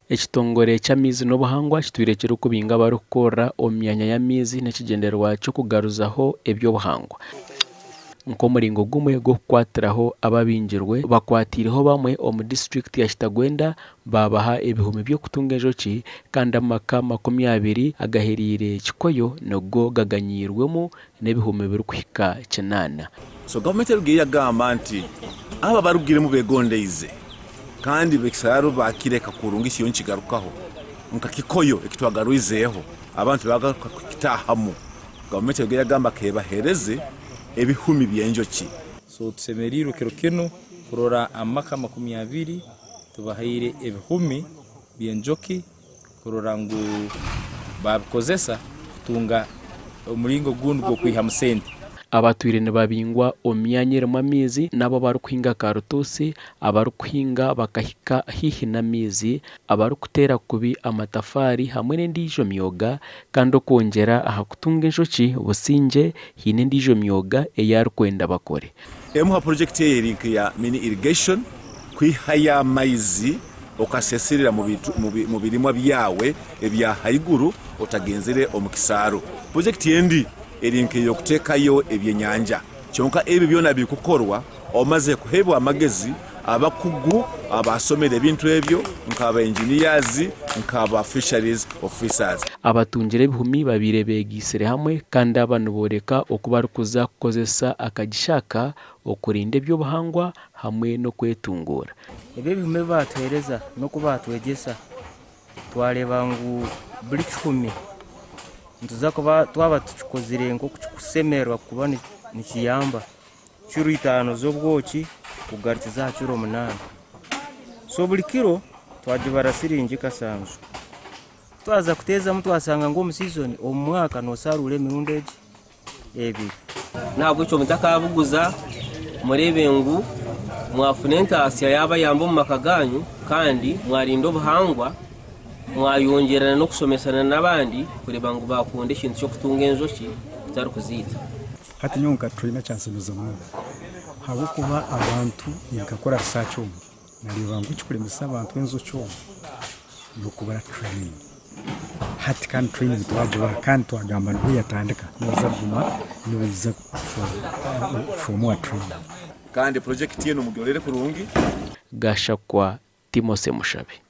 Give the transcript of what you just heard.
Ekitongore ky'amaizi n'obuhangwa kitwire kirikubinga abarikukorera omu myanya y'amaizi n'ekigyendererwa ky'okugaruzaho eby'obuhangwa nk'omuringo gumwe gw'okukwatiraho ababingirwe bakwatiireho bamwe omu disiturikiti ya Kitagwenda baabaha ebihumi by'okutunga enjoki kandi amaka 20 agahereire Kikoyo nigo gaganyiirwemu n'ebihumi birikuhika kinaana. So gavumenti erugire yagamba nti abo abarugiremu begondeize Kandi ekisaraaro baakireka kurungi kiriyo nikigarukaho nka kikoyo eki twagarwizeeho abantu baagaruka kukitaahamu. Gavumenti erugire yagamba k'ebaheereze ebihumi by'enjoki. So tusemeriirwe kiro kinu kurora amaka 20 tubahaire ebihumi by'enjoki kurora ngu baabikozesa kutunga omuringo ogundi gw'okwihamu sente. Abatwire nibabingwa omu myanya erimu amaizi n'abo abarikuhinga karutuusi, abarikuhinga bakahika haihi n'amaizi, abarikuteera kubi amatafaari hamwe n'endiijo myoga kandi okwongyera aha kutunga enjoki Busingye haine endiijo myoga ei arikwenda bakore. Emwe aha purojekiti eye eri nk'eya mini irrigation, kwihayo amaizi okasesirira mu birimwa byawe ebya haiguru otagenzire omu kisaaru. Purojekiti endi eri nk'ey'okuteekayo ebyenyanja. Kyonka ebi byona birikukorwa omaze kuheebwa amagezi abakugu abaasomire ebintu ebyo nk'aba engineers, nk'aba fisheries officers. Abatungire ebihumi babaire beegaitsire hamwe kandi aba nibooreka oku barikuza kukozesa akagisha aka okurinda eby'obuhangwa hamwe n'okwetunguura. Ebi ebihumi ebi baatuheereza n'oku baatwegyesa, twareeba ngu buri kihumi nituza kuba twaba tukikozire nk'oku kirikusemererwa kuba nikiyamba, kiro itaano z'obwoki kugarukiza aha kiro munaana. So buri kiro twagibara siringi kasanju. Twaza kuteezamu twashanga ngu omu sizoni omu mwaka noosharuura emirundi egi ebiri. N'ahabw'ekyo mutakabuguza, mureebe ngu mwafuna entaasya yaabayamba omu maka gaanyu kandi mwarinda obuhangwa, mwayongyera n'okushomesana n'abandi kureeba ngu baakunda ekintu ky'okutunga enjoki kutari kuziita. Hati nyowe nka trainer kyansemeza munonga ahabw'okuba abantu ninkakora research omu nareeba ngu ekikuremesa abantu enjoki omu n'okubura training. Hati kandi training twagibaha kandi twagamba nibwo yatandika noza kuguma noija for more training. Kandi purojekiti enu mugirorere kurungi. Gashakwa Timothy Mushabe.